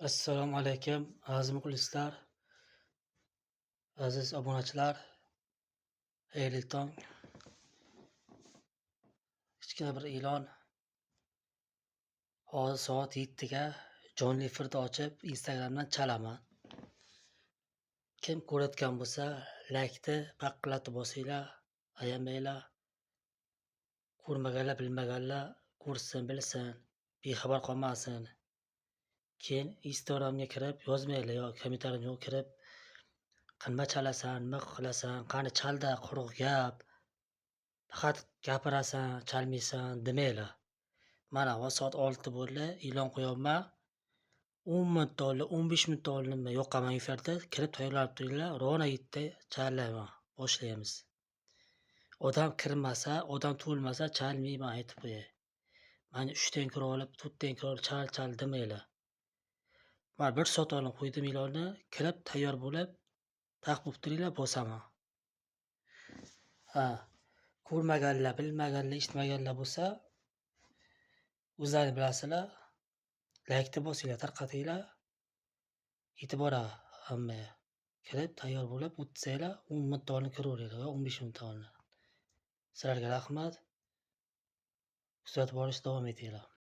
Assalomu alaykum, aziz muxlislar, aziz obunachilar. Xayrli tong. Kichkina bir e'lon. Hozir soat 7 ga jonli efirda ochib, Instagramdan chalaman. Kim ko'rayotgan bo'lsa, laykni paqillatib bosinglar, ayamanglar. Ko'rmaganlar, bilmaganlar ko'rsin, bilsin, bexabar qolmasin. Keyin Instagramga kirib yozmanglar yo kommentariyga kirib, nima chalasan, nima qilasan, qani chalda, quruq gap. Faqat gapirasan, chalmaysan demanglar. Mana hozir soat 6 bo'ldi, e'lon qo'yapman. 10 minut oldin, 15 minut oldin yoqaman efirda, kirib tayyorlanib turinglar, ровно 7 da chalayman, boshlaymiz. Odam kirmasa, odam to'lmasa chalmayman, aytib qo'yay. Mani 3 dan kirib olib, 4 dan kirib olib chal, chal demanglar. Mana 1 soat oldin qo'ydim e'lonni, kirib tayyor bo'lib, taq bo'lib turinglar, bosaman. Ha, ko'rmaganlar, bilmaganlar, eshitmaganlar bo'lsa, o'zlaring bilasizlar. Laykni bosinglar, tarqatinglar. Yetib boradi hammaga. Kirib tayyor bo'lib o'tsanglar, 10 minut oldin kiraveringlar yo 15 minut oldin. Sizlarga rahmat. Kuzatib borishda davom etinglar.